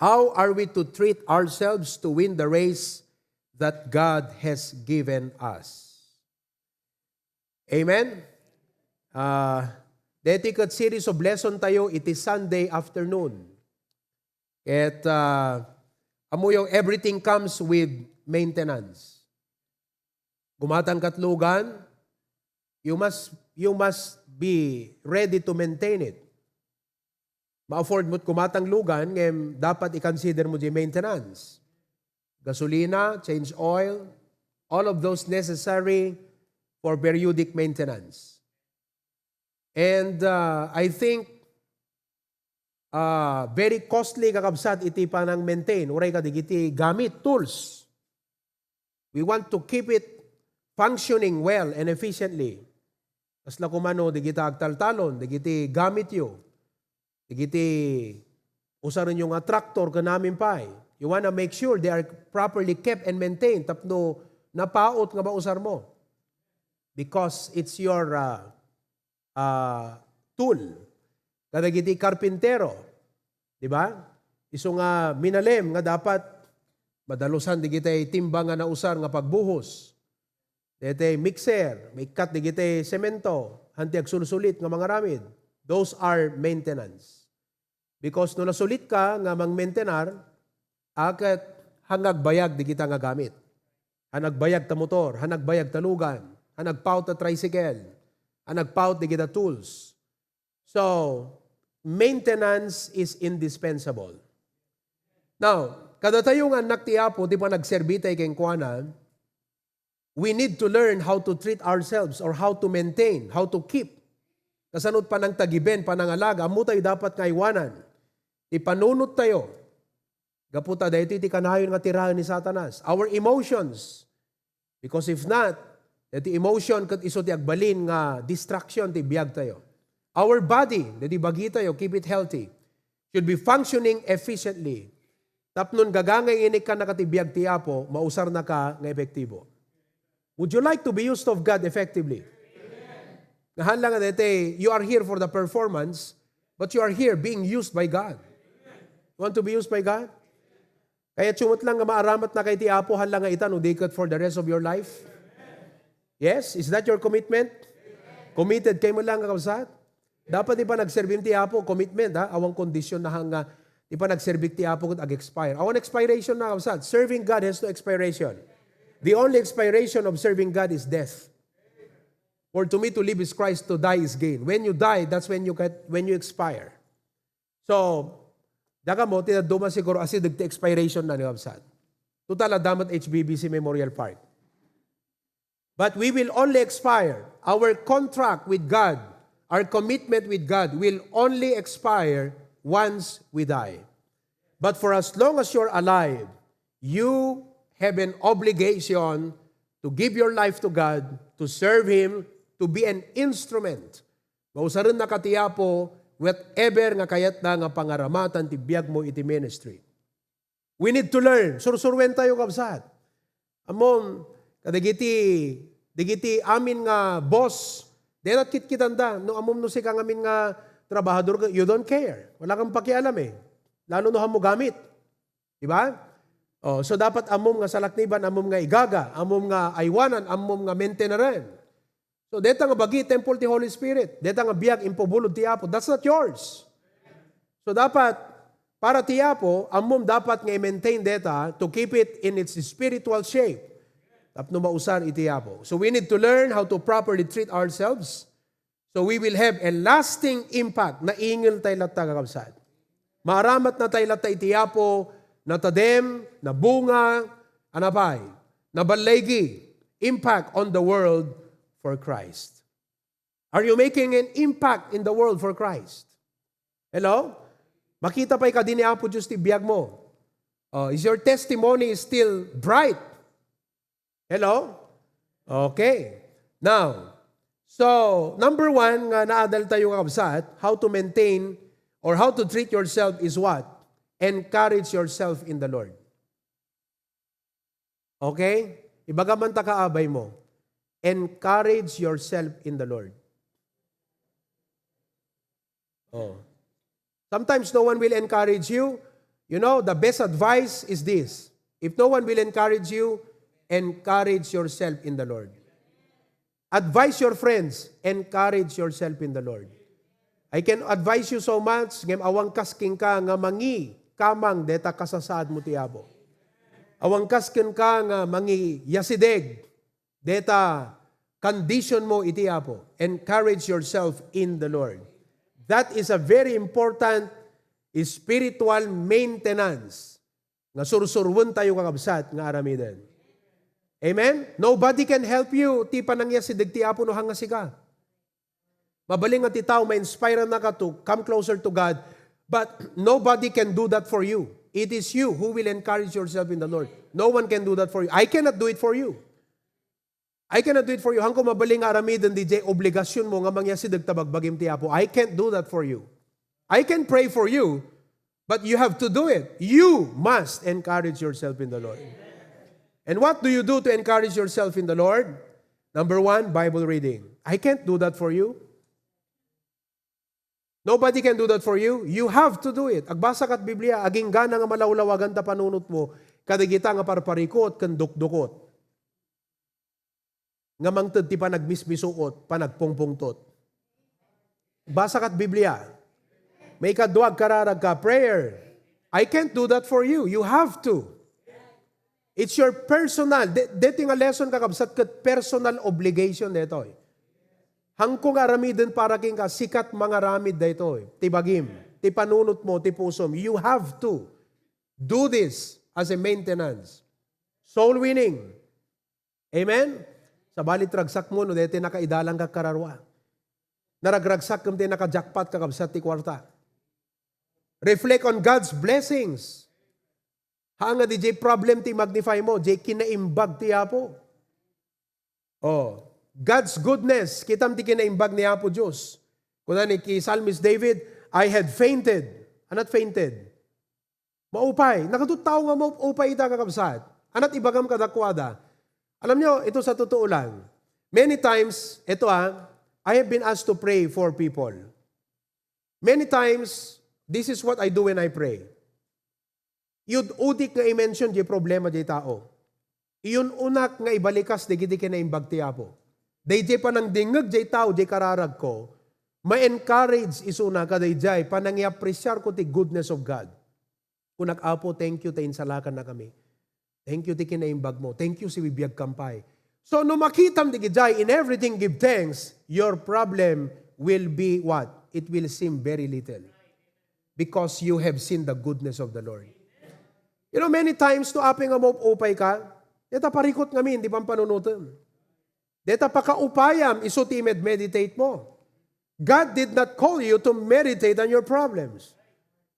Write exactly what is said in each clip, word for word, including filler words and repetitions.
How are we to treat ourselves to win the race that God has given us? Amen? Ah, deti ket series of lesson tayo iti Sunday afternoon. Ket, ah, amuyo, everything comes with maintenance. Gumatang kat lugan, you must, you must be ready to maintain it. Ma-afford mo't gumatang lugan, ngem dapat i-consider mo di maintenance. Gasolina, change oil, all of those necessary for periodic maintenance. And, uh, I think, uh, very costly, kakabsat, iti panang-maintain, uray kadagiti gamit, tools. We want to keep it functioning well and efficiently. Kasla kumano, dagita agtaltalon, dagiti gamityo, dagiti usarenyo nga traktor ken amin pay. You wanna make sure they are properly kept and maintained tapno napaut nga mausar mo. Because it's your, uh, uh, tool. Kadagiti karpintero, di ba? Isu nga minalem nga dapat madalusan digitay timba nga nausar nga pagbuhos. Daytay mixer, maikkat digitay semento, hanti agsulsulit nga mangaramid. Those are maintenance. Because no nasulit ka nga mangmaintenar, a, ket han agbayag digita nga gamit. Han agbayag ta motor, han agbayag ta lugan, han agpaut ta tricycle, han agpaut digita tools. So, maintenance is indispensable. Now, kadatayo nga annak ti Apo, ti panagserbitay kenkuana, we need to learn how to treat ourselves or how to maintain, how to keep. Kasano ti panangtagiben, panangalaga, ammo tayo dapat nga aywanan ti panunottayo. Gapu ta daytoy ti kanayon nga tiraen ni Satanas. Our emotions. Because if not, daytoy emotion ket isu ti agbalin nga distraction ti biagtayo. Our body, daytoy bagitayo, keep it healthy. Should be functioning efficiently. Tapno gagangay nga inikkanna ka ti biag ti Apo, mausarnaka nga epektibo. Would you like to be used of God effectively? Nga haan lang nga daytoy, you are here for the performance, but you are here being used by God. You want to be used by God? Kayatyo met lang nga maaramatnaka iti Apo, haan lang nga ita, no di ket for the rest of your life? Yes? Is that your commitment? Committed kayo met lang nga kabsat? Dapat ti panagserbim ti Apo, commitment, ha? Awan kondisyon na hanga, ti panagserbik ti Apo ket ag-expire. Awan expiration na, kabsat. Serving God has no expiration. The only expiration of serving God is death. For to me to live is Christ, to die is gain. When you die, that's when you get, when you expire. So, dakamo, ti dadduma siguro, asideg ti expiration na ni kabsat. Total, adda met H B B C Memorial Park. But we will only expire. Our contract with God, our commitment with God will only expire once we die. But for as long as you're alive, you have an obligation to give your life to God, to serve Him, to be an instrument. Mausarennaka ti Apo, whatever nga kayatna nga pangaramatan ti biagmo iti ministry. We need to learn. Sursuruentayo, kabsat. Ammom, kadagiti, dagiti amin nga boss, dayta kitkitanda. No ammom no sika ngamin nga trabahador, you don't care. Wala kang pakialam eh. Lalo no hammo gamit. Di ba? Oh, so dapat ammom nga salakniban, ammom nga igaga, ammom nga aywanan, ammom nga maintenaren. So, deta nga bagi, temple ti Holy Spirit. Deta nga biag, impubulod ti Apo. That's not yours. So, dapat, para ti Apo, ammom dapat nga i-maintain deta to keep it in its spiritual shape. Tapno mausar iti Apo. So, we need to learn how to properly treat ourselves. So, we will have a lasting impact. Naingel tay latta, kakabsat. Maaramatna tay latta iti Apo, natadem, nabunga, anapay, naballigi, impact on the world for Christ. Are you making an impact in the world for Christ? Hello? Makita pay kadi ni Apo Dios ti biag mo? Oh, is your testimony still bright? Hello? Okay. Now, so, number one nga naadal tayo nga kabsat, how to maintain or how to treat yourself is what? Encourage yourself in the Lord. Okay? Ibaga man ta kaabay mo, encourage yourself in the Lord. Oh. Sometimes no one will encourage you. You know, the best advice is this. If no one will encourage you, encourage yourself in the Lord. Advise your friends, encourage yourself in the Lord. I can advise you so much, ngem awan kas kenka nga mangi kamang deta kasasaad mo ti Apo. Awan kas kenka nga mangi yasideg deta condition mo iti Apo. Encourage yourself in the Lord. That is a very important spiritual maintenance nga sursurwen tayo, kakabsat, nga aramiden. Amen? Nobody can help you ti panangyasideg ti Apo no hanga sika. Mabalin nga ti tao, ma-inspire naka to come closer to God, but nobody can do that for you. It is you who will encourage yourself in the Lord. No one can do that for you. I cannot do it for you. I cannot do it for you. Hanko mabalin nga aramiden diay obligasyon mo nga mangyasideg ta bagbagim ti Apo. I can't do that for you. I can pray for you, but you have to do it. You must encourage yourself in the Lord. And what do you do to encourage yourself in the Lord? Number one, Bible reading. I can't do that for you. Nobody can do that for you. You have to do it. Agbasa kat Biblia, agingga nga malawlawagan ta panunot mo, kadagita nga parparikot ken dukdukot. Nga mangted ti panagmismisuot, panagpungpungtot. Basa kat Biblia. Maikadua, agkararag ka, prayer. I can't do that for you. You have to. It's your personal. De, deti nga lesson, kakabsat, ket personal obligation detoy. Hanko nga aramiden para kenka, sika ti mangaramid daytoy. Ti bagim, ti panunot mo, ti pusom. You have to do this as a maintenance. Soul winning. Amen? Sabali ti ragsak mo, no, deti nakaidalan ka kararua. Naragragsak ket ti naka-jackpot, kakabsat, ti kuarta. Reflect on God's blessings. Haan nga diay problem ti magnify mo, diay kinaimbag ti Apo. Oh, God's goodness, kitam ti kinaimbag ni Apo Dios. Kuna ni ki Psalmist David, "I had fainted." Anat fainted? Maupay. Nakadua tao nga maupay ita, kakabsat. Anat ibagam kadakuada? Alam nyo, ito sa totoo lang. Many times, ito ah, I have been asked to pray for people. Many times, this is what I do when I pray. Iyud-udik nga i-mention diay problema diay tao. Iyun-unak nga ibalikas dagiti kinaimbag ti Apo. Daydiay panangdingngeg diay tao diay kararagko, ma-encourage isuna kadaydiay panangiapresiarko ti goodness of God. Kunak, "Apo, thank you ta insalakannakami. Thank you ti kinaimbag mo. Thank you, sibibiag kampay." So, no makitam dagijay, "In everything give thanks," your problem will be what? It will seem very little. Because you have seen the goodness of the Lord. You know, many times, no apay nga maupay ka, deta parikot ngamin, di pampanunutem. Deta pakaupayam, isu ti med-meditate mo. God did not call you to meditate on your problems.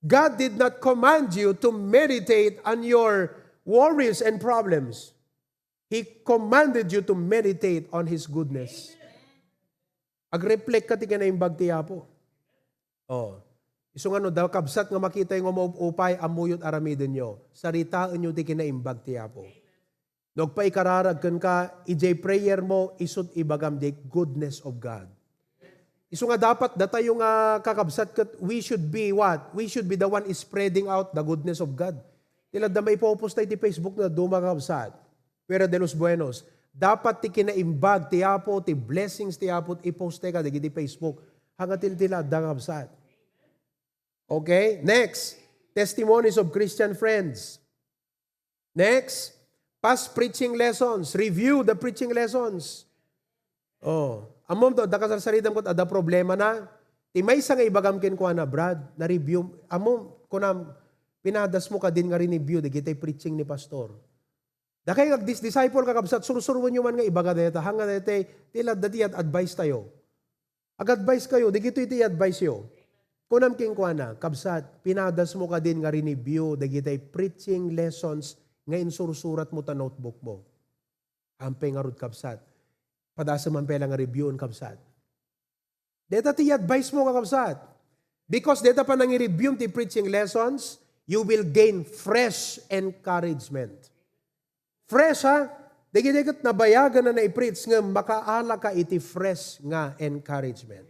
God did not command you to meditate on your worries and problems. He commanded you to meditate on His goodness. Agreflect ka ti kinaimbag ti Apo. Oh. Isu nga no, da kabsat nga makita nga maupay, ammuyot aramidenyo. Saritaenyo ti kinaimbag ti Apo. No agpaikararag kenka, idiay prayer mo, isut ibagam diay goodness of God. Isu nga dapat datayo nga kakabsat ket we should be what? We should be the one spreading out the goodness of God. Ti ladda maipopost tayo ti Facebook na duma, kakabsat. Fuera de los buenos. Dapat ti kinaimbag ti Apo, ti blessings ti Apo, ipost tayo kadagiti Facebook. Hanga ti, ti ladda, kakabsat. Okay? Next, testimonies of Christian friends. Next, past preaching lessons. Review the preaching lessons. Oh, ammom to, adda kasarsaritam ket adda problemana. Ti maysa nga ibagam kenkuana, "Brad, na-review, ammom, kunam, pinadas mo kadin nga rinibyo dagiti preaching ni pastor." Dakay nga agdis-, disciple, kakabsat, sursuruenyo man nga ibaga dayta. Hanga dayta, ti ladda ti ad-, advice tayo. Ag-advise kayo, dagitoy ti advice yo. Kunam kenkuana, "Kabsat, pinadas mo kadin nga rinibyo dagitay preaching lessons nga insursurat mo ta notebook mo." Ampay ngarud, kabsat. Padasem man pay la nga reviewen, kabsat. Deta ti advice mo, kakabsat. Because deta panangi-review ti preaching lessons, you will gain fresh encouragement. Fresh, ha? Dagiti ket nabayagan a nai-preach ngem makaala ka iti fresh nga encouragement.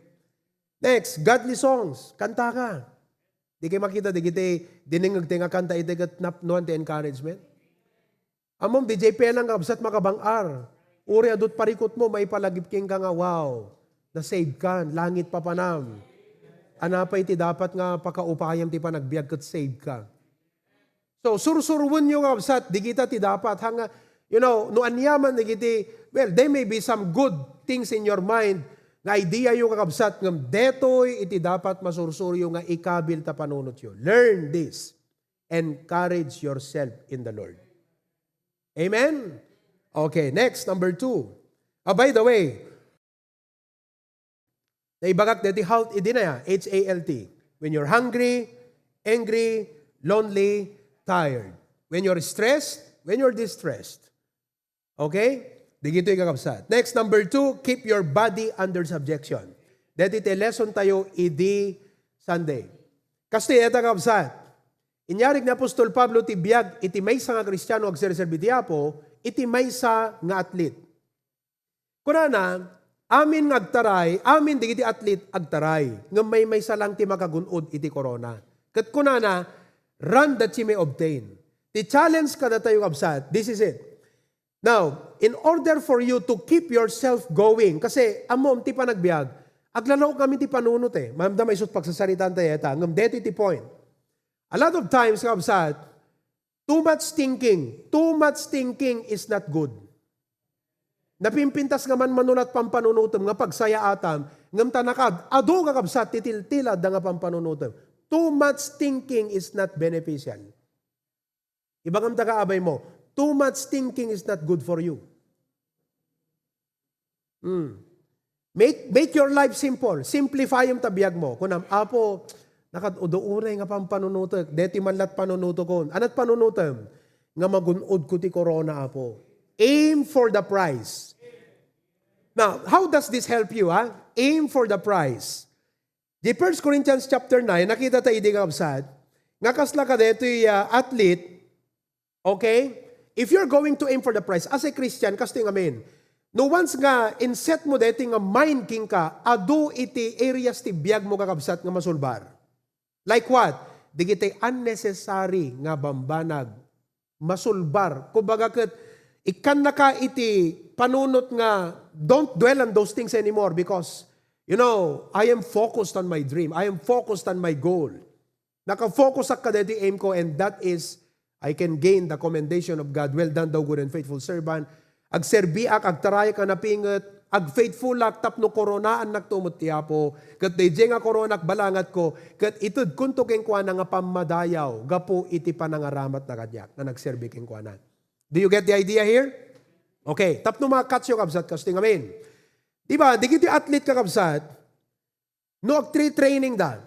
Next, godly songs. Kanta ka. Di kay makita, di kiti dinengngeg ti nga kanta iti ket napnoan ti encouragement. Ammom, di jay pelang kabsat makabang-ar. Uray adut parikutmo, maipalagip kenka nga, wow, na-save ka, langit papanam. Ania pay ti dapat nga pakaupayam ti panagbiag ket save ka? So, sursuroenyo nga kabsat, di kita ti dapat. Hanga, you know, no aniaman dagiti, well, there may be some good things in your mind, nga idea yo nga kabsat, ngem detoy iti dapat masursuryo nga ikabil ta panunotyo. Learn this. Encourage yourself in the Lord. Amen? Okay, next, number two. Ah, by the way, naibagak deti halt, idi na ya, H A L T. When you're hungry, angry, lonely, tired. When you're stressed, when you're distressed. Okay? Digitoy kakabsat. Next, number two, keep your body under subjection. Deti ti lesson tayo idi Sunday. Kastoy dayta kakabsat. Inyarag ni Apostol Pablo ti biag iti maysa nga Kristiano agserserbi ti Apo, iti maysa nga atlet. Kunana, amin nga agtaray, amin dagiti atlet agtaray, ngem maymaysa lang ti makagun-od iti korona. Ket kunana, "Run that ye may obtain." Ti challenge kadatayo, kabsat, this is it. Now, in order for you to keep yourself going, kasi ammom ti panagbiag, aglalaok ngamin ti panunot eh. Maamdam isut pagsasaritaan tayo ta, ngem deti ti point. A lot of times, kabsat, too much thinking. Too much thinking is not good. Napimpintas nga man manulat pampanunotem nga pagsayaatam, ngem ta nakaad-adu nga kabsat ti tiltilad da nga pampanunotem. Too much thinking is not beneficial. Ibagam ta kaabay mo, too much thinking is not good for you. Hmm. Make, make your life simple. Simplify yung tabiag mo. Kunam, "Apo, nakad-uduuray nga pampanunutek. Deti man lat panunuto ko." Anat panunutem? Nga magun-od ko ti korona, Apo. Aim for the prize. Now, how does this help you, ha? Aim for the prize. Di First Corinthians chapter nine, nakita ta idi nga kabsat, nga kasla kadetoy, ah, athlete, okay? If you're going to aim for the prize, as a Christian, kastoy nga amin. No, once nga inset mo deti nga mind kenka, adu iti areas ti biag mo kakabsat nga masulbar. Like what? Digiti unnecessary nga bambanag masulbar. Kumbaga ket, ikkannaka iti panunot nga, "Don't dwell on those things anymore because, you know, I am focused on my dream. I am focused on my goal." Nakafokusak kadeti aim ko, and that is, I can gain the commendation of God. "Well done, thou good and faithful servant." Agserbiak, agtarayak a napinget, agfaithfulak tapno koronaannak to met ti Apo, ket daydiay nga koronak balangatko, ket itedkonto kenkuana nga pammadayaw gapu iti panangaramatna kaniak nga nagserbi kenkuana. Do you get the idea here? Okay, tapno makatyo, kabsat, kastoy nga amin. Di ba, digiti athlete, kakabsat, no agtre-training da,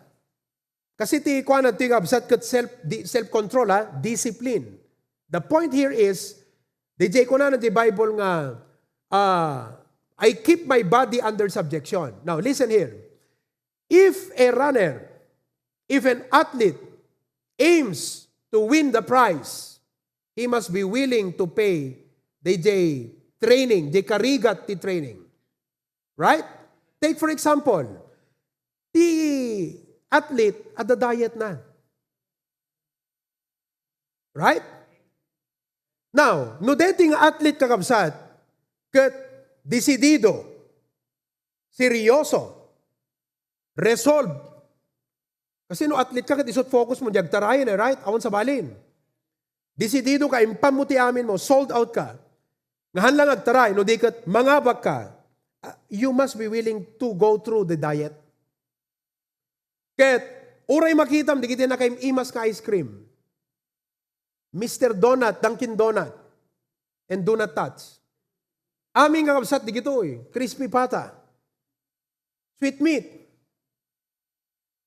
kasi ti kuana ti kabsat ket self, di, self-control, ha? Discipline. The point here is, daydiay kunana ti Bible nga, ah, "I keep my body under subjection." Now, listen here. If a runner, if an athlete aims to win the prize, he must be willing to pay daydiay training, di karigat ti training. Right? Take for example, ti athlete, adda diet na. Right? Now, no deti nga athlete, kakabsat, ket desidido, seryoso, resolve. Kasi no athlete ka, ket isut focus mo, di agtarayen, eh, right? Awan sa balin. Desidido ka, impam mo ti amin mo, sold out ka. Nga haan lang agtaray, no di ket mangabak ka. Ah, you must be willing to go through the diet. Ket, uray makitam, digiti nakaim-imas nga ice cream. Mister Donut, Dunkin' Donut, and do not touch. Amin nga kabsat, digitoy, crispy pata. Sweet meat.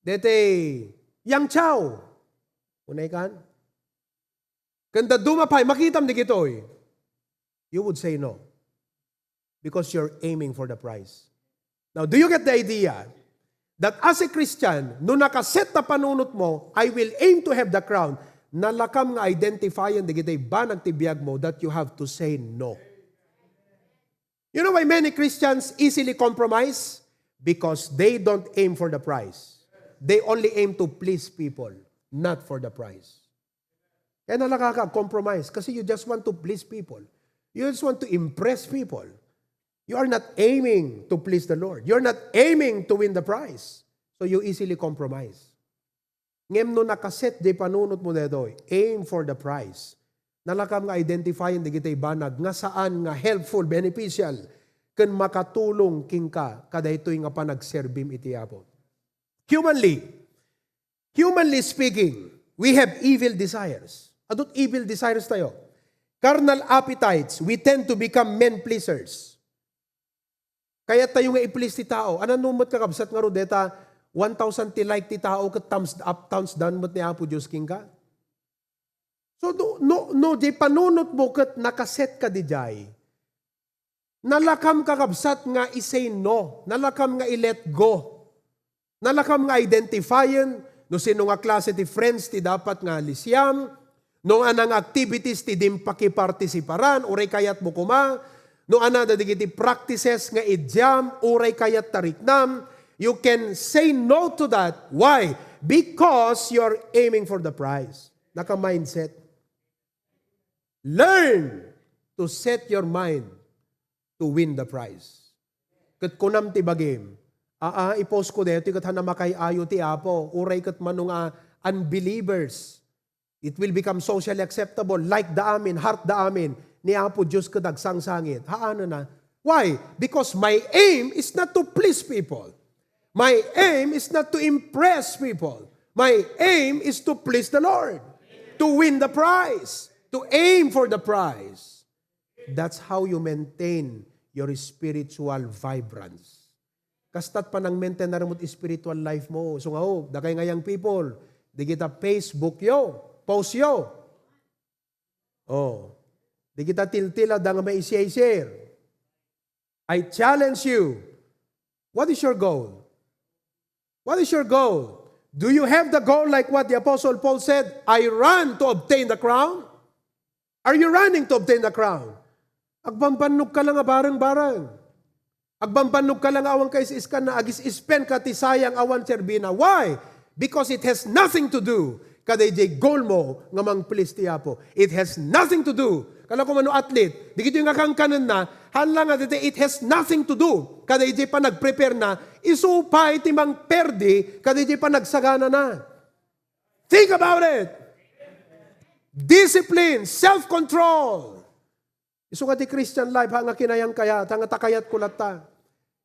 Dete, yang chow. Unay kan? Ken dadduma pay, makitam digitoy. You would say no. Because you're aiming for the prize. Now, do you get the idea? That as a Christian, no nakaset ta panunot mo, "I will aim to have the crown," nalakam nga identifyen dagiti banag ti biag mo that you have to say no. You know why many Christians easily compromise? Because they don't aim for the prize. They only aim to please people, not for the prize. Kaya nalaka ka, compromise. Kasi you just want to please people. You just want to impress people. You are not aiming to please the Lord. You're not aiming to win the prize. So you easily compromise. Ngem no nakaset di panunot mo daytoy, aim for the prize. Nalakam nga identifyen dagiti banag nga saan nga helpful, beneficial, ken makatulong kenka kadaytoy nga panagserbim iti Apo. Humanly, humanly speaking, we have evil desires. Adut evil desires tayo. Carnal appetites, we tend to become men pleasers. Kayat tayo nga i-please ti tao. Ano no met kakabsat nga rudeta, one thousand ti like ti tao ket thumbs up, thumbs down met ni Apo Dios kenka? So, no, no, no, di panunot mo ket nakaset ka dijay. Nalakam kakabsat nga i-say no. Nalakam nga i-let go. Nalakam nga identifyen no sino nga klase ti friends ti dapat nga lisiam, no anang activities ti dim pakipartisiparan, uray kayat mo koma, no anada dagiti practices nga idiam, uray kayat tariknam, you can say no to that. Why? Because you're aiming for the prize. Naka-mindset. Learn to set your mind to win the prize. Ket kunam ti bagim, "Aa, i-post ko daytoy ket hanna makay-ayo ti Apo, uray ket mano nga unbelievers. It will become socially acceptable, like da amin, heart da amin, ni Apo Dios ket agsangsangit." Haanna. Why? Because my aim is not to please people. My aim is not to impress people. My aim is to please the Lord, to win the prize, to aim for the prize. That's how you maintain your spiritual vibrance. Kastat panang-maintain na rin mo ti spiritual life mo. So nga, oh, dakay nga young people, di kita Facebook yo, post yo. Oh, di kita tiltila da nga maisyaysir. I challenge you. What is your goal? What is your goal? Do you have the goal like what the Apostle Paul said, "I run to obtain the crown"? Are you running to obtain the crown? Agbambannog ka lang a bareng-bareng. Agbambannog ka lang awan ka is-iskan na agis-ispen ka ti sayang awan serbina. Why? Because it has nothing to do kadaydiay goal mo nga mang-please ti Apo. It has nothing to do. Kala ko mano athlete, di gitoy nga kankanenna, haan lang nga daydiay, it has nothing to do kadaydiay panagprepare na, isu pay ti mangperdi kadaydiay panagsagana na. Think about it. Discipline, self-control. Isu nga ti Christian life, ha, nga kinayang kayat, ha, nga ta kayat ko latta.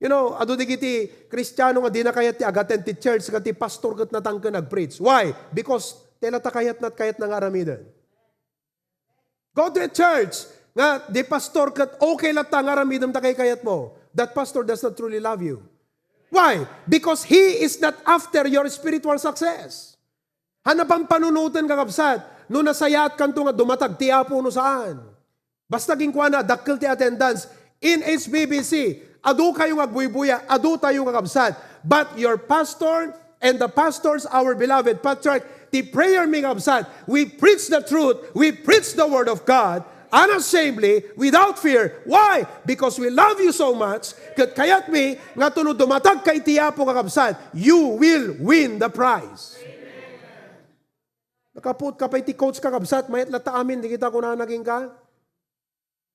You know, adu digiti Kristiano nga dina kayat ti agaten ti church, nga ti pastor ket natangken agpreach. Why? Because tela ta kayat nat kayat na nga aramiden. Go to a church nga di pastor ket okay latta nga aramidem ta kay kayat mo. That pastor does not truly love you. Why? Because he is not after your spiritual success. Haan a pampanunoten, kakabsat, no nasayaatkanto nga dumatag ti Apo no saan. Basta kinkuana, dakkel ti attendance. In H B B C, adu kayo nga agbuybuya, adu tayo nga kabsat. But your pastor and the pastors, our beloved patriarch, ti prayer mi kabsat, we preach the truth, we preach the word of God, unashamedly, without fear. Why? Because we love you so much, ket kayat mi nga tuno dumatag ka iti Apo, kakabsat, you will win the prize. Nakapuot ka pay ti coach, kakabsat, mayat latta amin, di kita kunana kenka.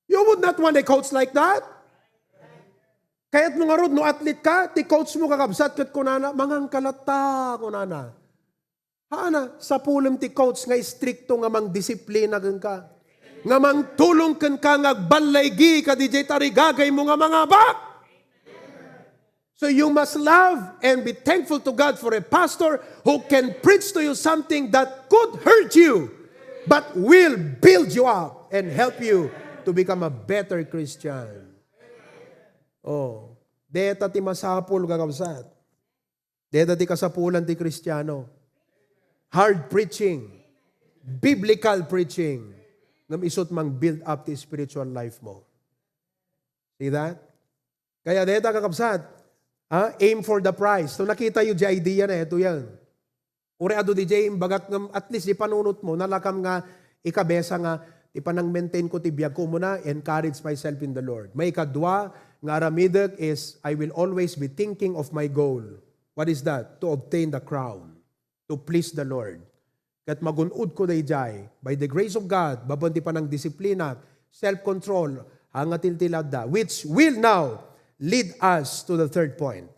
You would not want a coach like that. Kayat mo ngarud, no athlete ka, ti coach mo, kakabsat, ket kunana, "Mangan ka latta," kunana. Haana, sapulem ti coach nga istrikto nga mangdisiplina kenka. Nga mangtulong kenka nga agballaygi kadidiay tarigagay mo nga mangabak. So you must love and be thankful to God for a pastor who can preach to you something that could hurt you, but will build you up and help you to become a better Christian. Oh, deta ti masapul, kakabsat. Deta ti kasapulan ti Kristiano. Hard preaching, biblical preaching, ngem isut mang build up ti spiritual life mo. See that? Kaya deta, kakabsat, ha? Aim for the prize. So, nakita yu di idea na, ito yan. Uri adu di jay imbagak ngem at least di panunot mo, nalakam nga ikabesa nga, ti panang-maintain ko ti biag ko, umuna, encourage myself in the Lord. Maikadua nga aramidek is, I will always be thinking of my goal. What is that? To obtain the crown, to please the Lord. Ket magun-odko daydiay, by the grace of God, babaen ti panangdisiplina, self-control, haan nga tiltilaadda, which will now lead us to the third point.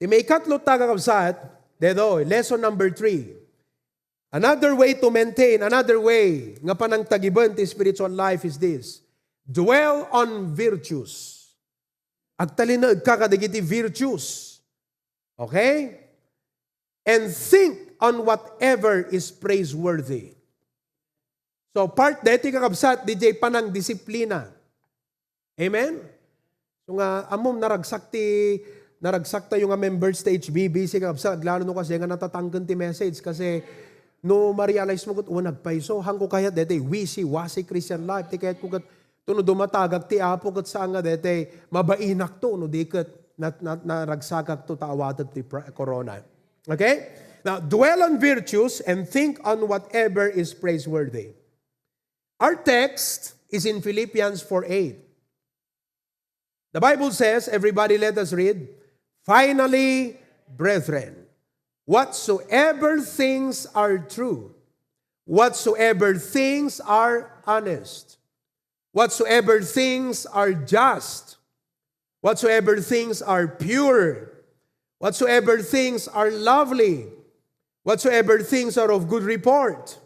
Ti maikatlo ta, kakabsat, detoy, lesson number three. Another way to maintain, another way nga panangtagiben ti spiritual life is this. Dwell on virtues. Agtalinaedka kadagiti virtues. Okay? And think on whatever is praiseworthy. So, part deti, kakabsat, didiay panangdisiplina. Amen? So nga, ammom, naragsak ti, naragsak tayo nga members ti H B B C, kakabsat, aglalo no kasi nga natatangken ti message kasi no ma-realize mo ket, "Oh, nagpayso, haanko kayat deti wisi-wasi Christian life, ti kayatko ket, no dumatagak ti Apo ket saan nga deti mabainak to, no di ket nat-, nat-, naragsakak to ta awatek ti pra-, corona." Okay? Now, dwell on virtues and think on whatever is praiseworthy. Our text is in Philippians four eight. The Bible says, everybody, let us read, "Finally, brethren, whatsoever things are true, whatsoever things are honest, whatsoever things are just, whatsoever things are pure, whatsoever things are lovely, whatsoever things are of good report,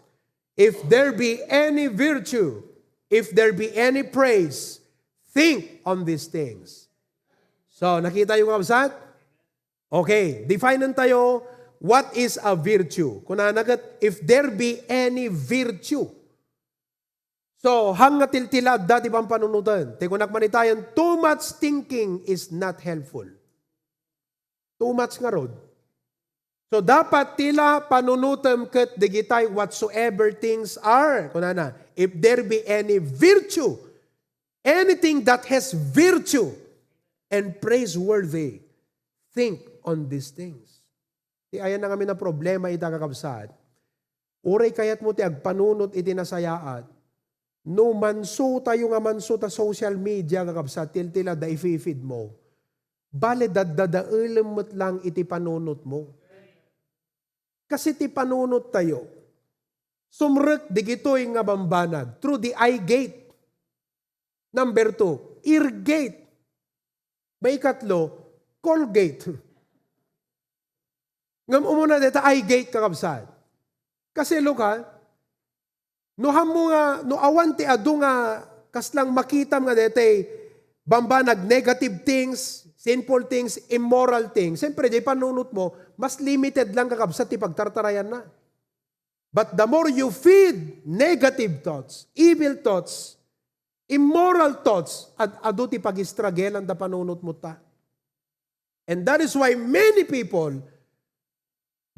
if there be any virtue, if there be any praise, think on these things." So, nakita yung, kakabsat? Okay, define tayo, what is a virtue? Kunana ket, "If there be any virtue." So, haan nga tiltilaadda ti pampanunoten. Ti kunak manitayen, too much thinking is not helpful. Too much ngarud. So, dapat ti la panunotem ket digitay, "Whatsoever things are," kunana, "if there be any virtue, anything that has virtue and praiseworthy, think on these things." Ti ayan na ngamin a problema ita, kakabsat. Uray kayatmo ti agpanunot iti nasayaat, no manso tayo nga manso ta social media, kakabsat, tiltilaadda ifi-feed mo. Bale, daddadaelem met lang iti panunot mo. Kasi ti panunot tayo, sumrek digitoy nga bambanag through the eye gate. Number two, ear gate. Maikatlo, Colgate. Ngem umuna deta eye gate, kakabsat. Kasi, look, ha, no hammo nga, no awan ti adu nga kaslang makitam nga detay bambanag negative things, sinful things, immoral things, siyempre, di panunot mo, mas limited lang, kakabsat, ti pagtartarayan na. But the more you feed negative thoughts, evil thoughts, immoral thoughts, ad-adu ti pagistragelan da panunot mo ta. And that is why many people,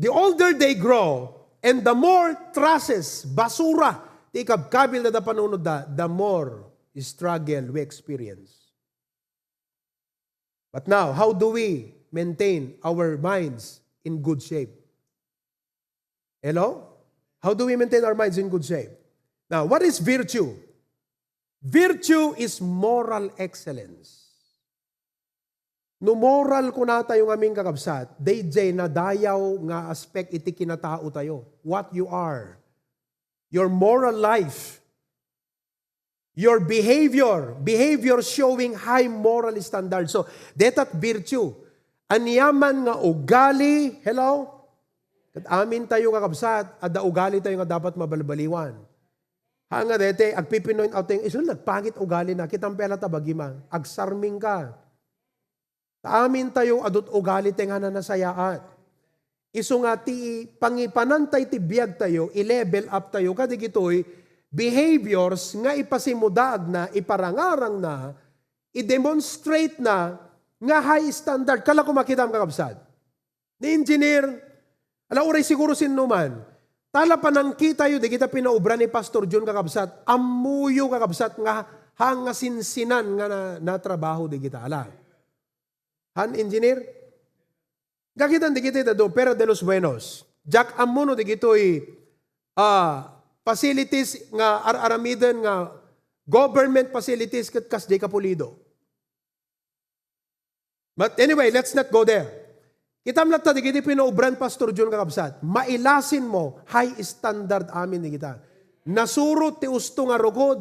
the older they grow, and the more trashes, basura, ti ikabkabil da panunot da, the more struggle we experience. But now, how do we maintain our minds in good shape? Hello? How do we maintain our minds in good shape? Now, what is virtue? Virtue is moral excellence. No moral kuna tayo ngamin, kakabsat, dayjay nadayaw nga aspect iti kinatao tayo. What you are, your moral life, your behavior, behavior showing high moral standard. So, detat virtue. Aniaman nga ugali, hello? Ket amin tayo, kakabsat, adda ugali tayo nga dapat mabalbaliwan. Ha nga dete, agpipinoint out tayo, "Isu nagpangit ugali na, kitam pay la ta bagima, agsarming ka." Ta amin tayo adut ugali tayo nga nanasayaat. Isu nga ti pangipanan tayo ti biag tayo, i-level up tayo, kadigitoy behaviors nga ipasimudaag na, iparangarang na, i-demonstrate na nga high standard. Kala ko makitam, kakabsat. Ni engineer, ala uray siguro sinno man. Tala panangkitayo, di kita pinaubra ni Pastor John, kakabsat. Ammoyo, kakabsat, nga hang nga sinsinan nga na, natrabaho di kita. Ala. Han engineer? Gakitan di kita ita do, pero de los buenos. Jack, ammo no di kitoy, ah, facilities nga ar-aramiden nga government facilities ket kas di kapulido. But anyway, let's not go there. Kitam latta dagiti pinaubran Pastor John, kakabsat. Mailasin mo, high standard amin dagita. Nasurot ti usto nga rukod.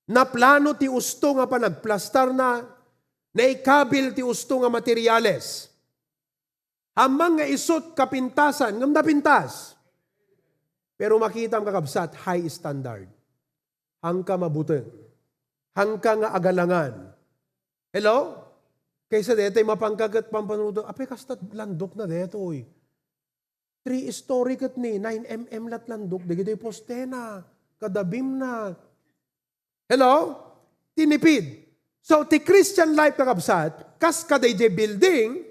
Naplano ti usto nga panagplastarna. Naikabil ti usto nga materials. Ammang nga isut kapintasan, ngem napintas. Pero makitam, kakabsat, high standard. Hangka mabuteng. Hangka nga agalangan. Hello? Kaysa detoy mapangka ket pampanunotan, apay, kasta landok na detoy. Three story ket ni, nine M M lat landok, dagitoy postena, kada beam na. Hello? Tinipid. So, ti Christian life, kakabsat, kas kadaydiay building,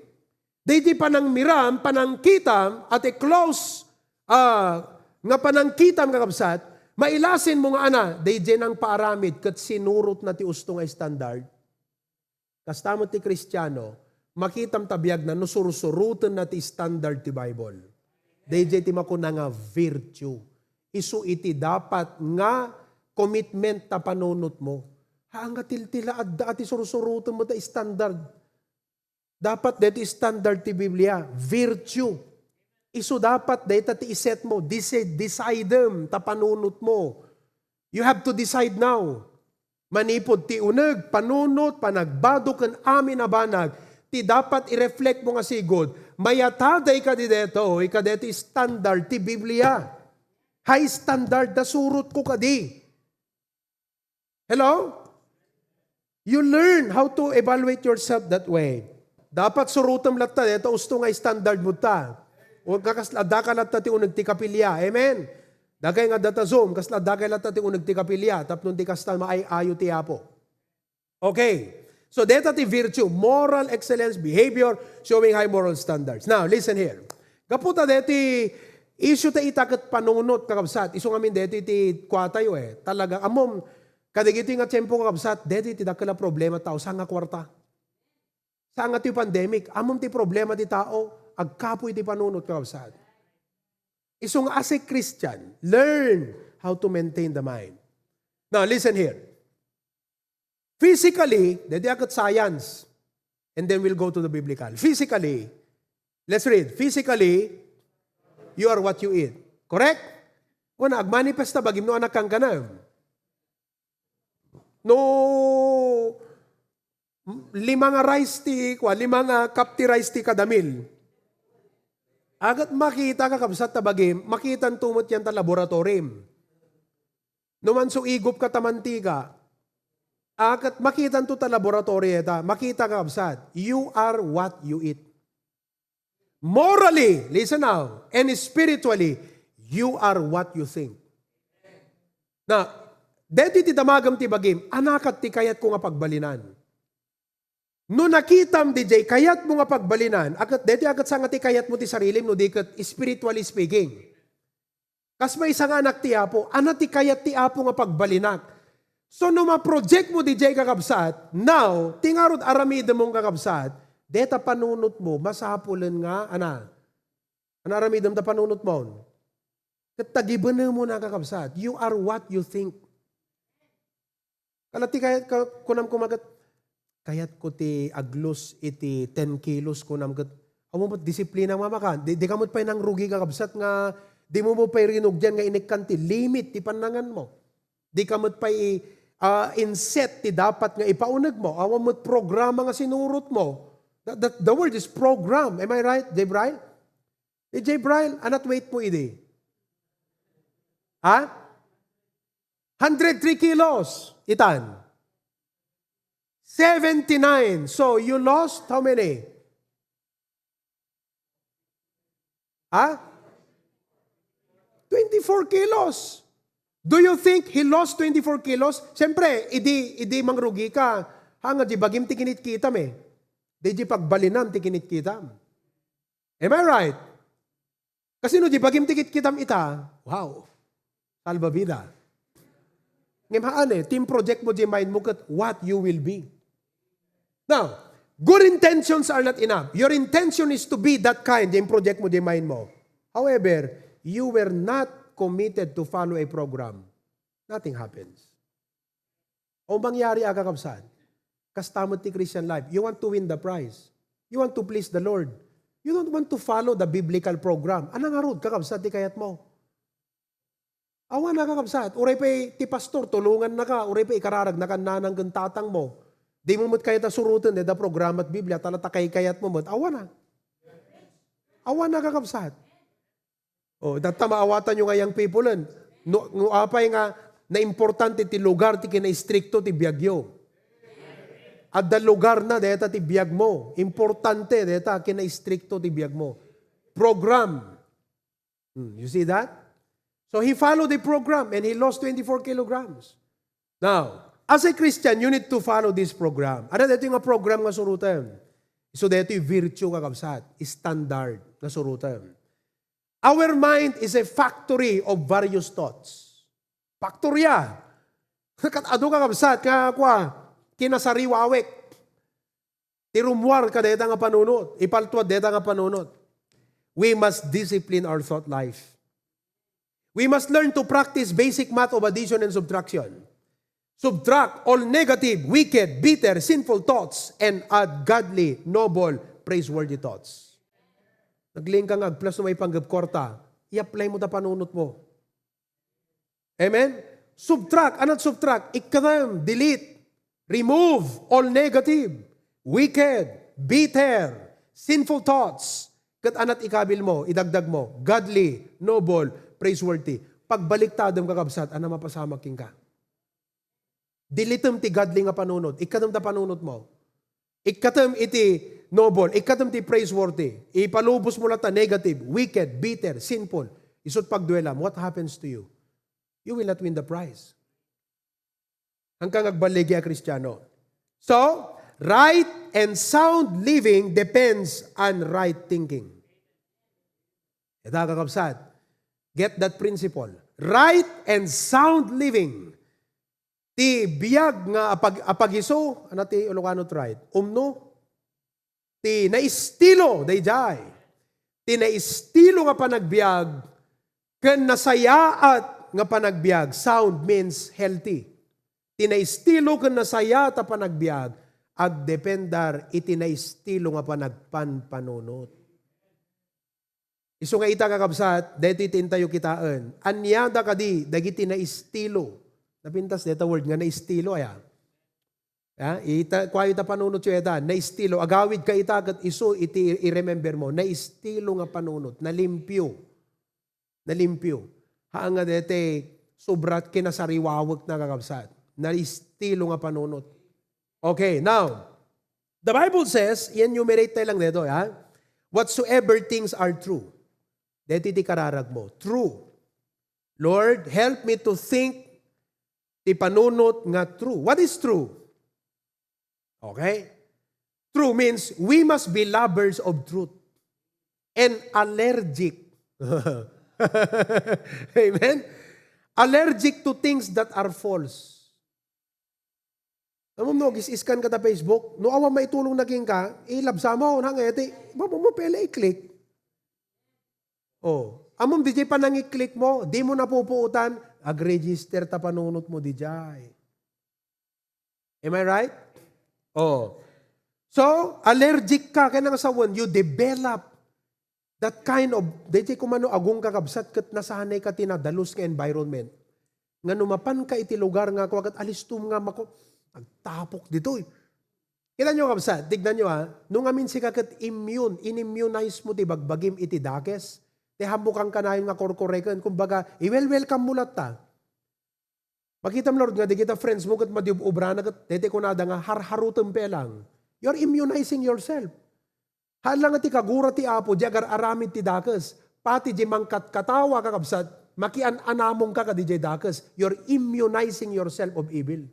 daydiay panangmiram, panangkitam, a ti close, ah, nga panangkitam, kakabsat, mailasin mo nga ana, daydiay nangpaaramid ket sinurotna ti usto nga standard. Kasta met ti Kristiano, makitam ta biagna no sursurotenna ti standard ti Bible. Daydiay ti makuna nga virtue. Isu iti dapat nga commitment ta panunotmo. Haan nga tiltila adda ti sursurotenmo ta standard. Dapat daytoy standard ti Biblia, virtue. Isu dapat dayta ti isetmo, disi-, decidem ta panunotmo. You have to decide now. Manipud ti uneg, panunot, panagbado ken amin a banag, ti dapat i-reflect mo nga sigud, mayatadayka di detoy, kadetoy standard ti Biblia. High standard, nasurotko kadi. Hello? You learn how to evaluate yourself that way. Dapat surotem latta, deta usto nga standard mo ta. O kakas-, adda ka latta ti uneg ti kapilya. Amen? Dagay nga adda ta Zoom, kasla adda kay latta ti uneg ti kapilya, tapno ti kasta maay-ayo ti Apo. Okay. So, deta ti virtue, moral excellence, behavior, showing high moral standards. Now, listen here. Gapu ta deti issue ta ita ket panunot, kakabsat. Isu ngamin deti ti kuatayo, eh. Talaga, ammom, kadagiti nga tiempo, kakabsat, deti ti dakkel a problema tao, saan nga kuarta. Saan nga ti pandemic, ammom ti problema ti tao, agkapoy ti panunot, kakabsat. Isu nga as a Christian, learn how to maintain the mind. Now, listen here. Physically, deti a ket science. And then we'll go to the biblical. Physically, let's read. Physically, you are what you eat. Correct? Kuna, agmanifest ta bagim no anak kangkanam. No lima nga rice ti, kua, lima nga cup ti rice ti kada meal. Agat makita, kakabsat, ta bagim, makitan to met yan ta laboratorim. No mansuigop ka ta mantika, agat makitan to ta laboratory eta, makita, kakabsat, you are what you eat. Morally, listen now, and spiritually, you are what you think. Na, deti ti damagem ti bagim, anakat ti kayatko nga pagbalinan. No nakitam didiay kayatmo nga pagbalinan, akat, deti akat sa nga ti kayatmo ti sarilim, no di ket spiritually speaking. Kas maysa nga anak ti Apo, ana ti kayat ti Apo nga pagbalinak. So, no ma-project mo didiay, kakabsat, now, ti ngarud aramidem mo, kakabsat, deta panunot mo, masapulen nga, ana, ana aramidem ta panunot mo. Ket tagibenem mo na, kakabsat. You are what you think. Kala ti kayat ka, kunam koma ket, kayatko ti aglus iti ten kilos, kunam ket, awan met disiplina, mama, ka. Di, di ka met pay nangrugi, kakabsat, nga di mo met pay rinugyan nga inikkan ti limit ti pannangan mo. Di ka met pay, ah, inset ti dapat nga ipauneg mo. Awan met programa nga sinurot mo. That, that, the word is program. Am I right, Gabriel? Eh, Gabriel, anat weight mo idi? Ha? Hundred three kilos, itan. Seventy-nine. So, you lost how many? Ha? Twenty-four kilos. Do you think he lost twenty-four kilos? Siyempre, idi, idi mangrugi ka. Ha nga, di bagim ti kinitkitam eh. Di, di pagbalinam ti kinitkitam. Am I right? Kasi no di bagim ti kitkitam ita, wow, salbabida. Ngem haan eh, team project mo di mind mo ket what you will be. Now, good intentions are not enough. Your intention is to be that kind, di project mo di mind mo. However, you were not committed to follow a program. Nothing happens. O mangyari, kakabsat, kasta met ti Christian life. You want to win the prize. You want to please the Lord. You don't want to follow the biblical program. Ania ngarud, kakabsat, ti kayatmo? Awan a, kakabsat. Uray pay ti pastor, tulongannaka. Uray pay ikararagnaka nanang ken tatangmo. Dimo met kayat a suroten dayta programa ti Biblia, ta la ta kaykayatmo met. Awan a. Awan a, kakabsat. O, datta maawatanyo nga young people-en. No, no apay nga naimportante ti lugar ti kinaistrikto ti biagyo. Adda lugarna dayta ti biagmo. Importante dayta kinaistrikto ti biagmo. Program. Hmm, you see that? So he followed the program and he lost twenty-four kilograms. Now, as a Christian, you need to follow this program. Ania daytoy nga program nga surotem? So daytoy virtue, kakabsat, standard nga surotem. Our mind is a factory of various thoughts. Factory a. Ket adu, kakabsat, nga kua, kinasariwawek. Ti rummuar kadayta nga panunot, ipaltuad dayta nga panunot. We must discipline our thought life. We must learn to practice basic math of addition and subtraction. Subtract all negative, wicked, bitter, sinful thoughts and add godly, noble, praiseworthy thoughts. Nagling ka nga agplus no maipanggep kwarta, i-apply mo ta panunot mo. Amen? Subtract, ania ti subtract? Ikkatem, delete, remove all negative, wicked, bitter, sinful thoughts. Ket ania ti ikabil mo, idagdag mo, godly, noble, praiseworthy. Pagbaliktadem, kakabsat, ania mapasamak kenka? Deletem ti godly nga panunot. Ikkatem ta panunot mo. Ikkatem iti noble. Ikkatem ti praiseworthy. Ipalubos mo latta negative, wicked, bitter, sinful. Isut' pagduelam, what happens to you? You will not win the prize. Haan ka nga agballigi a Kristiano. So, right and sound living depends on right thinking. Ita, kakabsat, get that principle. Right and sound living. Ti biag nga apag-, apagiso, ania ti Ilocano ti right? Umno? Ti naistilo, daydiay. Ti naistilo nga panagbiag, ken nasayaat nga panagbiag. Sound means healthy. Ti naistilo ken nasayaat a panagbiag, agdependar iti naistilo nga panagpanpanunot. Isu nga ita, kakabsat, daytoy ti intayo kitaen. Aniada kadi dagiti naistilo? Napintas dayta word nga naistilo, aya? Ha? Ita, kua ita panunotyo ita, naistilo. Agawidka ita ket isu iti i-remember mo, naistilo nga panunot, nalimpio. Nalimpio. Haan nga daytoy sobra kinasariwawekna, kakabsat. Naistilo nga panunot. Okay, now, the Bible says, i-enumerate tayo lang dito, ha? Whatsoever things are true. Dito ti kararag mo. True. Lord, help me to think ti panunot nga true. What is true? Okay? True means we must be lovers of truth and allergic. Amen? Allergic to things that are false. Ammom no, gis-iskan ka ta Facebook, no awan maitulongna kenka, ilabsa mo, nangeti, babo mo, pele i-click. Oh, ammom, D J, panangi-click mo, di mo napupuotan, ag-register ta panunot mo, D J. Am I right? Oh. So, allergic ka, kaya nga sawen, you develop that kind of, daytoy kumano, agong kakabsat, ket nasanay ka ti nadalus nga environment. Nga no mapan ka iti lugar nga kua ket alistom nga mako-, agtapok ditoy. Kita nyo, kabsat, tignan nyo, ha, no ngamin sika ket immune, inimmunize mo ti bagbagim iti dakes, ti hammok kanayon nga korkoreken, kumbaga, i-wel-welcome mo latta. Makitam ngarud nga dagita friends mo ket madiub-ubrana ket daytoy kunada nga harharutem pay lang. You're immunizing yourself. Haan lang nga ti kagura ti Apo, di agar-aramid ti dakes. Pati di mangkatkatawa, kakabsat, makian-anamong ka kadi jay dakes. You're immunizing yourself of evil.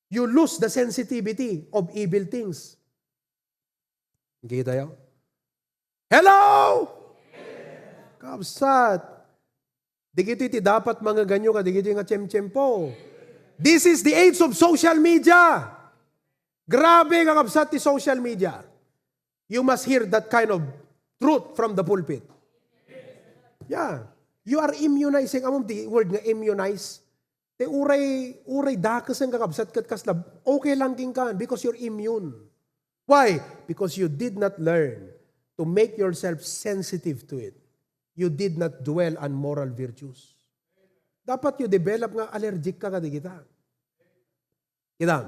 You lose the sensitivity of evil things. Kita yo? Hello? Kabsat. Digitoy ti dapat mangeganyo ka digitoy nga tiyemtiyempo. This is the age of social media. Grabe nga kabsat ti social media. You must hear that kind of truth from the pulpit. Yeah. You are immunizing. Ammom ti word nga immunize? Ti uray, uray dakesen, kakabsat, ket kasla, okay lang kenka because you're immune. Why? Because you did not learn to make yourself sensitive to it. You did not dwell on moral virtues. Dapat you develop nga allergic ka kadi kita. Kita,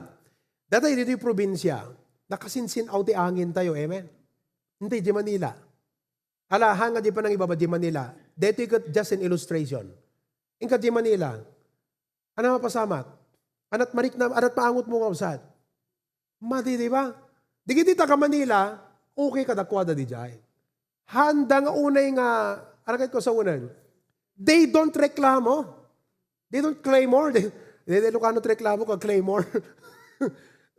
data ditoy probinsya, nakasinsin-aw ti angin tayo, amen? Hindi, di Manila. Ala, hanga di pa nang ibaba di Manila. Dito ikot just an illustration. Inka di Manila, ano mapasamak? Anat marik na, anat maangot mo nga usat? Mati, di ba? Di kiti taga Manila, okay kadakwada di jay. Handa nga unay nga, arakit ko sa unan, they don't reklamo. They don't claymore. They, they, they Ilocano ti reklamo ka claymore.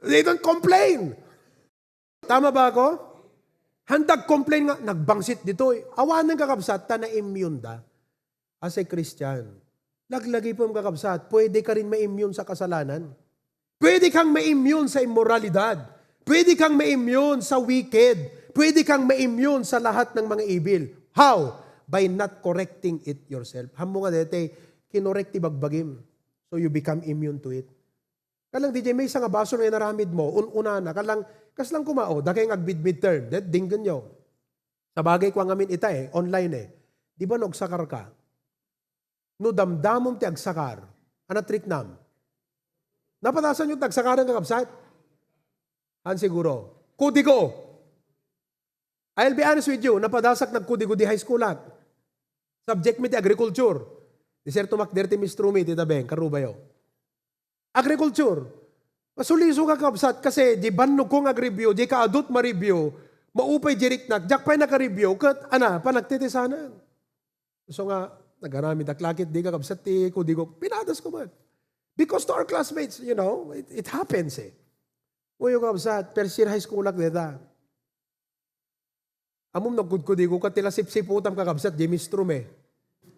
They don't complain. Tama ba ako? Handa complain nga, nagbangsit ditoy. Awanen kakabsat, ta na-immune da. As a Christian, laglagipem kakabsat, pwede ka rin ma-immune sa kasalanan. Pwede kang ma-immune sa immoralidad. Pwede kang ma-immune sa wicked. Pwede kang ma-immune sa lahat ng mga evil. How? By not correcting it yourself. Hammo nga dete, kinorek ti bagbagim. So you become immune to it. Kalang di jay maysa nga basol nga inaramid mo, un-unana, kalang, kaslang kuma, o, dakay nga agmid-midterm, det, dinggenyo. Sabagay, kua ngamin ita eh, online eh. Di ba no agsakar ka? No damdamom ti agsakar, anat riknam? Napadasan yo ti agsakaran, kakabsat? Han siguro. Kudigo. I'll be honest with you, napadasak nagkudigo di high school ak. Subject mi ti agriculture. Di serto makder ti mistro mi, ti tabeng, karubayo. Agriculture. Masuliso ka, kabsat, kasi di bannog ko nga agreview, di kaadut mareview, maupay di riknak, diak pay nakareview, ket, ana, panagtitisanan. So nga, nagaramid ak lakit, di kakabsat ti kudigo, pinadas ko man. Because to our classmates, you know, it, it happens eh. Uyo, kabsat, first year high school ak deta. Ammom no agkudkudigo ka, ti la sipsiputam, kakabsat, jay mistro mi.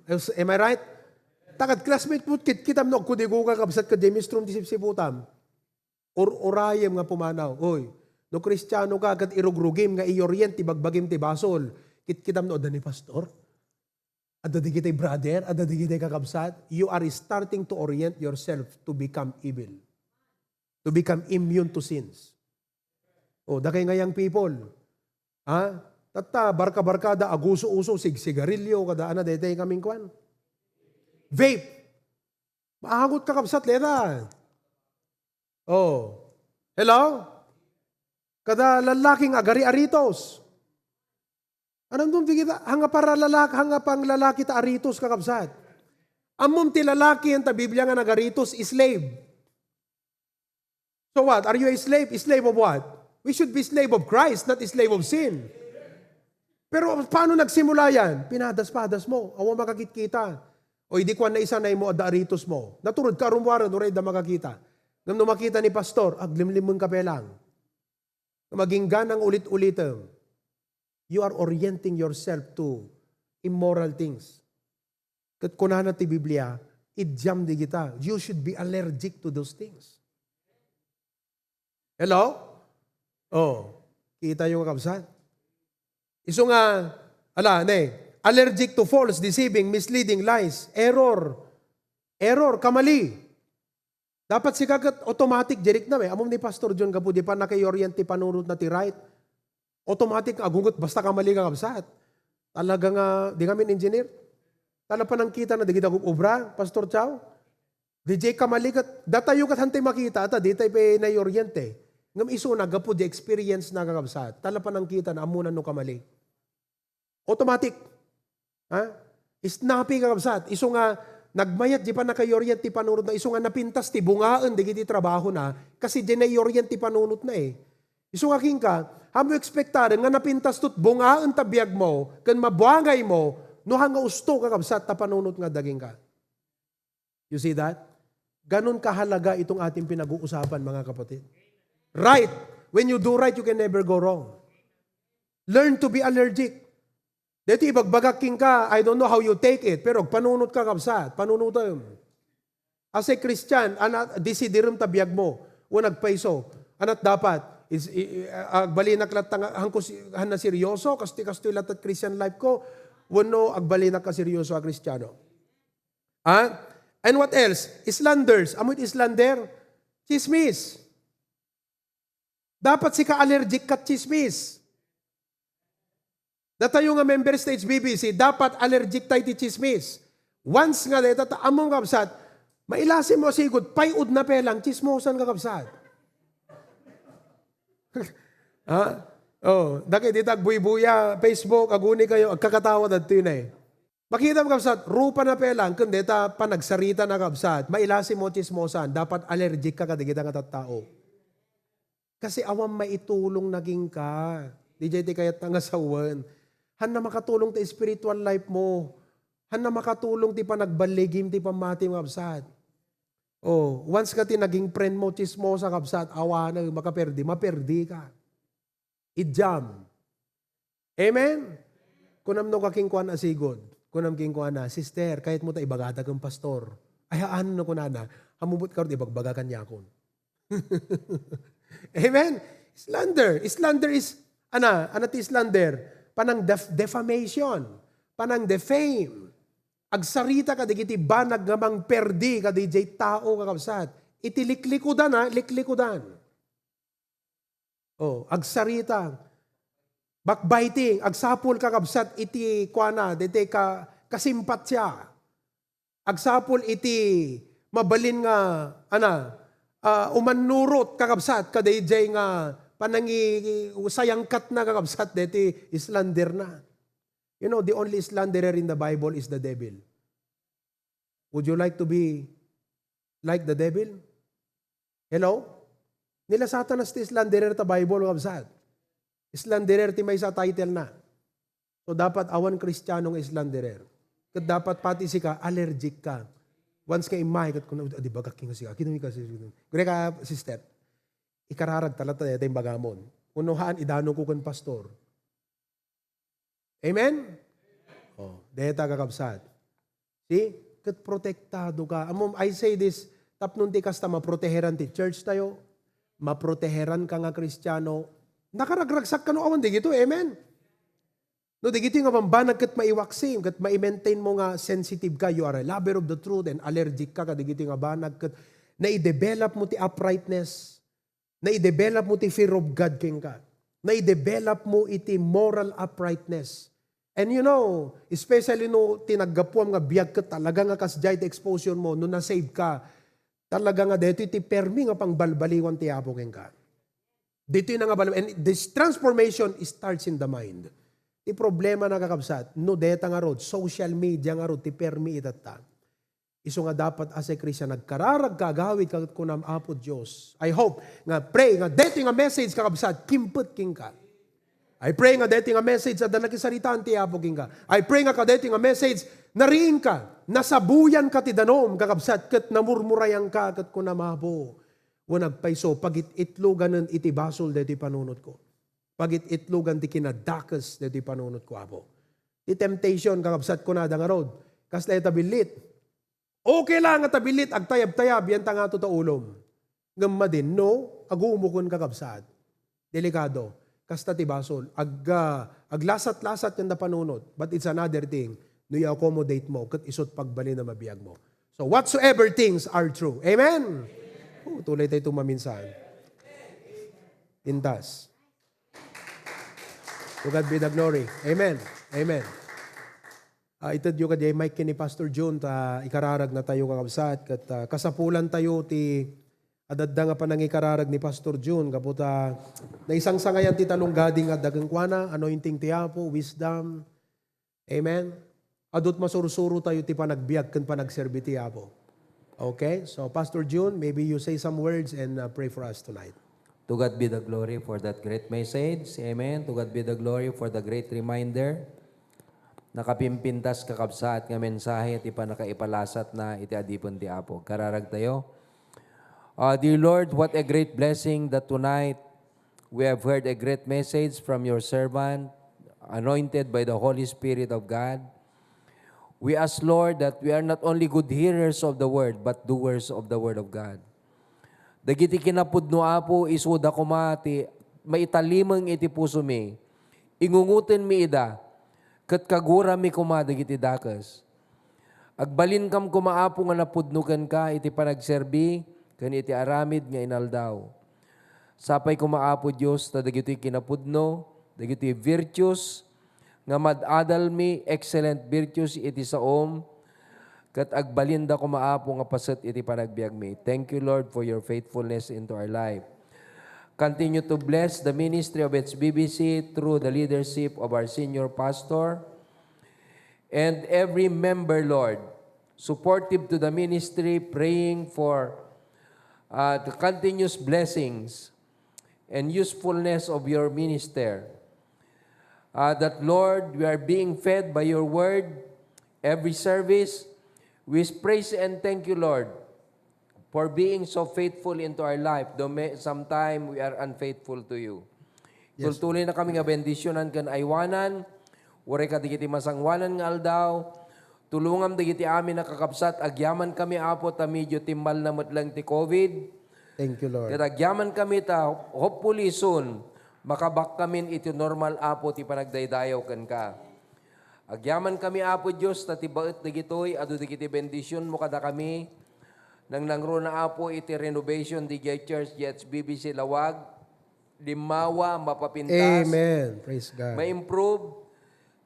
Am I right? Takad classmate mo, kit-, kitam no agkudigo ka, kabsat, ka jay mistro ti sipsiputam. Ur-urayem nga pumanaw. Oy, no Kristiano ka, ket irugrugim nga i-orient ti bagbagim ti basol, kit-, kitam no adda ni pastor? Adda digitay brother? Adda digitay kakabsat? You are starting to orient yourself to become evil. To become immune to sins. O, dakay nga young people. Ha? Tatta, barka-barkada, aguso-uso, sigsigarilyo, kada ana, daytay kaming kwan. Vape. Maangot, kakabsat, leta. Oh. Hello? Kada lalaking agari-aritos. Anam dum ti kita, hanga para lalak-, hanga pang lalaki ta aritos, kakabsat. Ammom ti lalaki, anta Biblia nga nagaritos, slave. So what? Are you a slave? Slave of what? We should be slave of Christ, not slave of sin. Pero paano nagsimula yan? Pinadas-padas mo. Awa makakitkita. O, idi kuan na isanay mo, adda aritos mo. Naturod ka, rumwaran, uray da makakita. Ngem no makita ni pastor, aglimlimeng ka pelang. Magingganang ulit-ulitem. You are orienting yourself to immoral things. Ket kunana ti Biblia, idiam digita. You should be allergic to those things. Hello? Oh, kita yo, kakabsat? Isu nga, ala, ne, allergic to false, deceiving, misleading, lies, error. Error, kamali. Dapat sika ket automatic, jerik na, eh. Ammom ni Pastor John, gapu di pa nakaiorient ti panunot na ti right. Automatic nga agunget, basta kamali, kakabsat. Talaga nga, di kami engineer. Tala panangkita na, dagiti agub-obra, Pastor Chow. Di jay kamali ket, datayo ket hantay makita, ta di tay pay naiorient eh. Ngem isuna, gapu di experience na, kakabsat. Tala panangkita na, ammona no kamali. Automatic. Ha? Snappy, kakabsat. Isu nga nagmayat di pa nakaiorient ti panunot na, isu nga napintas ti bungaen dagiti trabaho na, kasi di naiorient ti panunot na eh. Isu nga kinka, ammo ekspektaren nga napintas tot bungaen ta biag mo, ken mabuangay mo, no hanga usto, kakabsat, ta panunot nga dagingka. You see that? Ganun kahalaga itong ating pinag-uusapan, mga kapatid. Right. When you do right, you can never go wrong. Learn to be allergic. Dito ibagbagak kinka, I don't know how you take it, pero panunot ka, kabsat, panunutem. As a Christian, ana, desiderem ta biag mo, wen agpayso, anat dapat, is, i, i, agbalinak latta nga, hangko si, han na seryoso, kasti, kastoy latta Christian life ko, wenno agbalinak ka seryoso a Kristiano. Ha? And what else? Slanders. Amoy slander? Chismis. Dapat sika allergic kat chismis. Datayo nga members ti H B B C, dapat allergic tayo ti chismis. Once nga deta, ta-, ammom, kabsat, mailasim mo sigud, pay-od na pelang, chismosan, kakabsat. Ha? Oh, dagiti tagbuybuya, Facebook, aguni kayo, agkakatawa dadto yun eh. Makita mo, kabsat, rupa na pelang, ken deta panagsarita na, kabsat, mailasim mo chismosan, dapat allergic ka kadigita nga tattao. Kasi awan maitulong na kenka. Didiay ti kayat nga sawen. Hanna makatulong ti spiritual life mo. Hanna makatulong ti panagballigim ti pammati mo, kabsat. Oh, once nga ti naging friend mo, chismosa, kabsat, awana, makaperdi, maperdi ka. Idiam. Amen? Kunam no ka kenkuana sigud. Kunam kenkuana, "Sister, kayat mo ta ibagada ken pastor?" Ay, haan no kunana, "Ammom met karo ti ibagbaga kaniakon." Amen? Slander. Slander is, ana, ana ti slander? Panang def-, defamation. Panang defame. Agsarita kadagiti banag nga mangperdi kadagiti tao, kakabsat. Iti liklikudan, ha? Liklikudan. Oh, agsarita. Backbiting, agsapul, kakabsat, iti kuana, diti ka-, kasimpatia. Agsapul iti mabalin nga, ana, ah, umannurot, kakabsat, kadaydiay nga panangi-, sayangkatna, kakabsat, deti slanderna. You know, the only slanderer in the Bible is the devil. Would you like to be like the devil? Hello? Ni la Satanas ti slanderer ta Bible, kabsat. Slanderer ti maysa a title na. So, dapat awan Kristiano nga slanderer. Ket dapat pati sika, allergic ka. Once nga immay, ket kuno, "Adi, bagak nga sika." Kinami ka, sister. Ikararag ta latta dayta imbagamon. Kuno haan, idanonko ken pastor. Amen? Oh, deta, kakabsat. See? Ket protektado ka. Ammom, I say this, tapno ti kasta, maproteheran ti church tayo, maproteheran ka nga Kristiano, nakaragragsak ka no awan digito. Amen? No digito nga bambanag ket maiwaksim, ket mai-maintain mo nga sensitive ka, you are a lover of the truth and allergic ka kadigito nga banag, ket naidevelop mo ti uprightness. Naidevelop mo ti fear of God kenka. Naidevelop mo iti moral uprightness. And you know, especially no ti naggapuam nga biag ket talaga nga kasdiay ti exposure mo, no nasave ka, talaga nga daytoy ti permi nga pangbalbaliwan ti Apo kenka. Ditoy na nga bal-, and this transformation starts in the mind. Ti problema na, kakabsat, no deta ngarud, social media ngarud, ti permi itatta. Isu nga dapat a Kristian, nagkararag ka, agawid ka ket kunam, "Apo Dios." I hope nga, pray nga daytoy nga message, kakabsat, kimpet kenka. I pray nga daytoy nga message adda nakisaritaan ti Apo kenka. I pray nga kadaytoy nga message, nariingka, nasabuyanka ti danum, kakabsat, ket namurmurayanka ket kunam, "Apo." Wen agpayso, pagit-itloganen iti basol daytoy panunotko. Pagit-itlogan ti kinadakes daytoy panunotko, Apo. Ti temptation, kakabsat, kunada ngarud, kasla ita billit. Okay lang nga ta billit, agtayab-tayab, yan ta nga to ta ulom. Ngem madi, no, agumokon, kakabsat. Delikado. Kasta ti basol. Ag-, ah, aglasat-lasat yan da panunot. But it's another thing. No, i-accommodate mo, ket isut pagbalin a mabiag mo. So, whatsoever things are true. Amen? Oh, tulay tayo tumaminsan. Pintas. To God be the glory. Amen. Amen. Ah, itedyo kadi mic ken ni Pastor Jun, ta ikararag na tayo, kakabsat, ket, ah, kasapulan tayo ti adda nga panangikararag ni Pastor Jun, gapu ta naisangsangayan ti talong gading nga adda kenkuana, anointing ti Apo, wisdom. Amen. Adut masursuro tayo ti panagbiag ken panagserbi ti Apo. Okay? So, Pastor Jun, maybe you say some words and, uh, pray for us tonight. To God be the glory for that great message. Amen. To God be the glory for the great reminder. Nakapimpintas, kakabsat, nga mensahe ti pannakaipalasatna iti adipen ti Apo. Kararag tayo. Uh, dear Lord, what a great blessing that tonight we have heard a great message from your servant, anointed by the Holy Spirit of God. We ask, Lord, that we are not only good hearers of the word, but doers of the word of God. Dagiti kinapudno, Apo, isuda koma ti maitalimeng iti pusomi. Ingungotenmi ida, ket kagurammi koma dagiti dakes. Agbalinkam koma, Apo, nga napudno kenka iti panagserbi ken iti aramid nga inaldaw. Sapay koma, Apo Dios, ta dagitoy kinapudno, dagitoy virtues, nga mad-adalmi excellent virtues iti saom, ket agbalinda koma, Apo, nga paset iti panagbiagmi. Thank you, Lord, for your faithfulness into our life. Continue to bless the ministry of H B B C through the leadership of our senior pastor and every member, Lord, supportive to the ministry, praying for, uh, the continuous blessings and usefulness of your minister. Uh, that, Lord, we are being fed by your word every service. We praise and thank you, Lord, for being so faithful into our life, though may, sometime we are unfaithful to you. Yes. Tultuloy na kami nga bendisyonan ken aywanan, uray kadagiti masangoanan nga aldaw, tulongam dagiti amin a kakabsat, agyaman kami, Apo, ta medyo timmalna met laeng ti covid. Thank you, Lord. Ket agyaman kami ta, hopefully soon, makabak kamin iti normal, Apo, ti panagdaydayaw kenka. Agyaman kami, Apo Dios, ta ti baet dagitoy, adu dagiti bendisionmo kadakami. Nangnangruna, Apo, iti renovation didiay church, diay H B B C Lawag. Limmawa, mapapintas, Amen. Praise God. Ma-improve,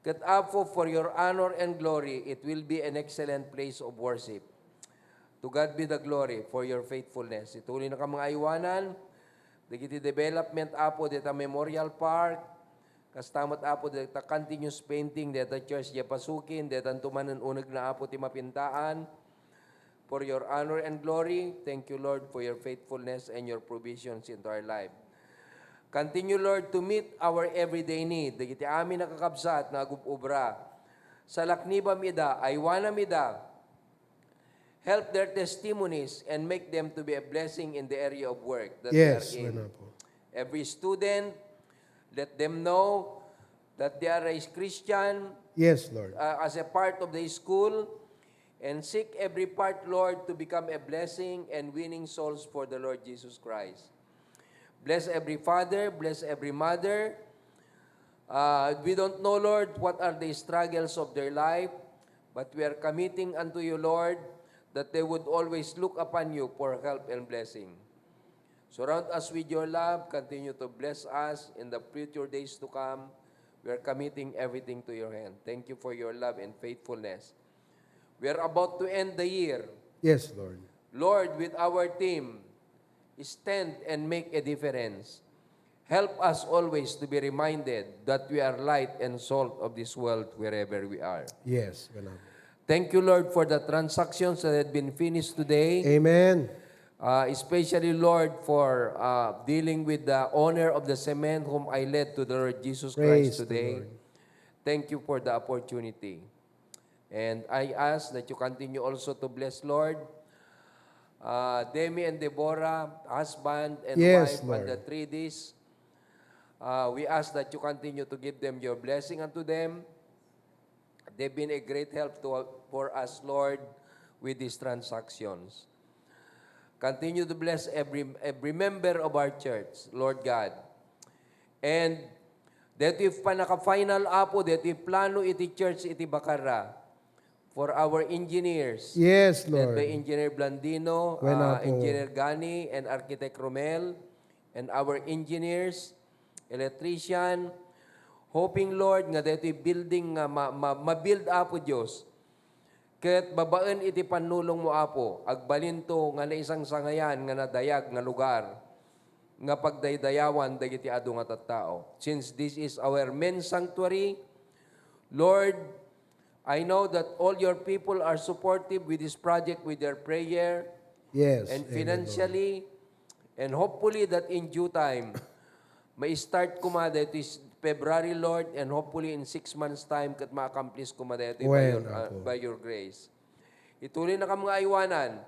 ket Apo, for your honor and glory, it will be an excellent place of worship. To God be the glory for your faithfulness. Ituloy na ka mga aywanan, dagiti development, Apo, dita Memorial Park, kasta met, Apo, dita continuous painting, dita church, diay Pasukin, dita tumanen uneg na, Apo, ti mapintaan. For your honor and glory. Thank you, Lord, for your faithfulness and your provisions into our life. Continue, Lord, to meet our everyday need. Dagiti amin a kakabsat nga agub-ubra, salaknibam ida, aywanam ida. Help their testimonies and make them to be a blessing in the area of work that they are Yes, in. Wala po. Every student, let them know that they are a Christian, Yes, Lord. uh, as a part of the school, and seek every part, Lord, to become a blessing and winning souls for the Lord Jesus Christ. Bless every father, bless every mother. Uh, we don't know, Lord, what are the struggles of their life, but we are committing unto you, Lord, that they would always look upon you for help and blessing. Surround us with your love. Continue to bless us in the future days to come. We are committing everything to your hand. Thank you for your love and faithfulness. We are about to end the year. Yes, Lord. Lord, with our theme, "Stand and make a difference," help us always to be reminded that we are light and salt of this world wherever we are. Yes, wala. Thank you, Lord, for the transactions that had been finished today. Amen. Uh, especially, Lord, for, uh, dealing with the owner of the cement whom I led to the Lord Jesus Christ Praise the today. Lord. Thank you for the opportunity. And I ask that you continue also to bless, Lord, uh, Demi and Deborah, husband and Yes, wife, and the Lord. three Ds. Uh, we ask that you continue to give them your blessing unto them. They've been a great help to, for us, Lord, with these transactions. Continue to bless every, every member of our church, Lord God. And detoy pannaka-final, Apo, detoy plano iti church iti Bacarra. For our engineers, Yes, led by Lord. Engineer Blandino, Wen, uh, Apo. Engineer Gani, and Architect Romel, and our engineers, electrician, hoping, Lord, nga detoy building nga ma-, ma-, ma-build, Apo Dios. Ket babaen iti pannulongmo, Apo, agbalinto nga naisangsangayan nga nadayag nga lugar nga pagdaydayawan dagiti adu nga tattao. Since this is our men's sanctuary, Lord, I know that all your people are supportive with this project, with their prayer Yes, and amen, Lord. financially, and hopefully that in due time, ma-start koma daytoy s-, February, Lord, and hopefully in six months' time, ket ma-accomplish koma daytoy by Wen, your, uh, Apo. by your grace. Ituloy na kam nga aywanan.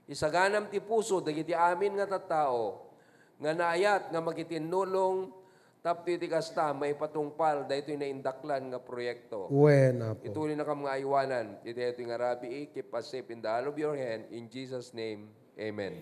Isaganam ti puso dagiti amin nga tattao nga naayat nga makitinnulong tapno iti kasta, maipatungpal daytoy naindaklan nga proyekto. Wen, Apo. Ituloy na kam nga aywanan. Iti daytoy nga rabii, keep us safe in the hollow of your hand. In Jesus' name, amen.